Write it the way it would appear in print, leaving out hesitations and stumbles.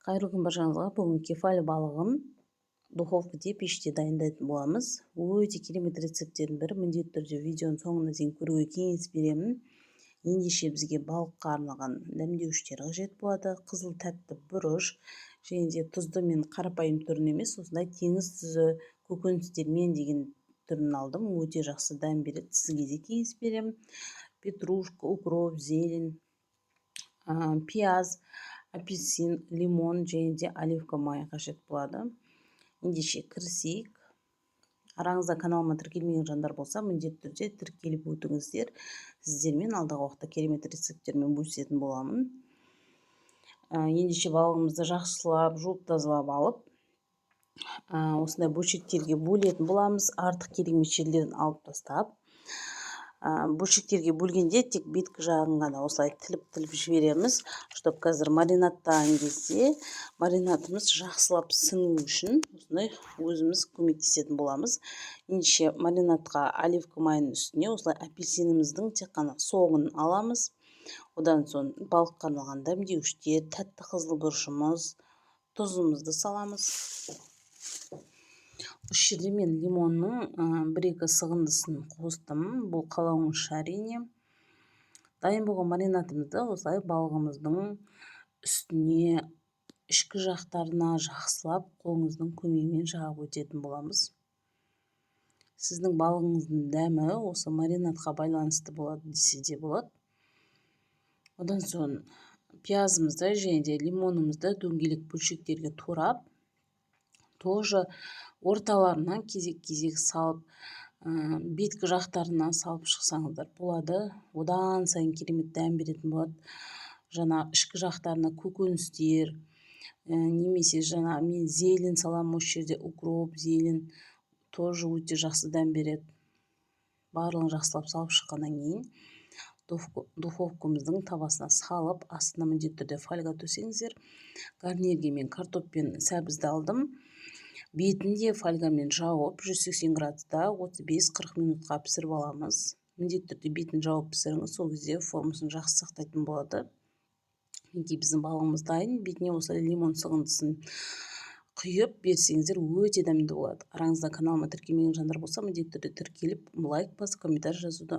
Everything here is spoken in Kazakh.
Қайырлы күн баршаңызға! Бүгін кефаль балығын духовкада, пеште дайындайтын боламыз. Өте керемет рецепттердің бірі. Міндетті түрде видеоның соңына дейін көруге кеңес беремін. Ендеше, бізге балыққа арналған дәмдеуіштер қажет болады: қызыл тәтті бұрыш және де тұзды. Мен қарапайым түрін емес, осындай теңіз тұзы көкөністермен деген түрін алдым, өте жақсы дәм береді, сізге де кеңес беремін. Петрушка, укроп, зелень, пияз, апельсин, лимон және де оливка майы қажет болады. Ендеше, кірісейік. Араңызда каналыма тіркелмеген жандар болса, міндетті түрде тіркеліп өтіңіздер. Сіздермен алдағы уақытта керемет рецепттермен бөлісетін боламын. Ендеше, балығымызды жақсылап жуып, тазалап алып, осындай бөлшектерге бөлетін боламыз. Артық керек емес жерлерін алып тастап, бөлшектерге бөлгенде тек беткі жағын ғана осылай тіліп-тіліп жібереміз, чтобы қазір маринадтаған кезде маринадымыз жақсылап сіңу үшін осындай өзіміз көмектесетін боламыз. Ендеше, маринадқа оливка майының үстіне осылай апельсиніміздің тек қана согын аламыз. Одан соң балыққа арналған дәмдеуіштер, тәтті қызыл бұрышымыз, тұзымызды саламыз. Осы жерде мен лимонның бір екі сығындысын қостым, бұл қалауыңызша, әрине. Дайын болған маринадымызды осылай балығымыздың үстіне, ішкі жақтарына жақсылап қолыңыздың көмегімен жағып өтетін боламыз. Сіздің балығыңыздың дәмі осы маринадқа байланысты болады десе де болады. Одан соң пиязымызды және де лимонымызды дөңгелек бөлшектерге турап, тоже орталарынан кезек-кезек салып, беткі жақтарынан салып шықсаңыздар болады. Одан сайын керемет дәм беретін болады. Жаңа ішкі жақтарына көкөністер немесе жаңа мен зелень саламын осы жерде, укроп, зелень тоже өте жақсы дәм береді. Барлығын жақсылап салып шыққаннан кейін духовкамыздың табасына салып, астына міндетті түрде фольга төсеңіздер. Гарнирге мен картоп пен сәбізді алдым. Бетін де фольгамен жауып, 180 градуста 35-40 минутқа пісіріп аламыз. Міндетті түрде бетін жауып пісіріңіз, сол кезде формасын жақсы сақтайтын болады. Мінекей, біздің балығымыз дайын. Бетіне осылай лимон сығындысын құйып берсеңіздер, өте дәмді болады. Араңызда каналыма тіркелмеген жандар болса, міндетті түрде тіркеліп, лайк басып, комментарий жазуды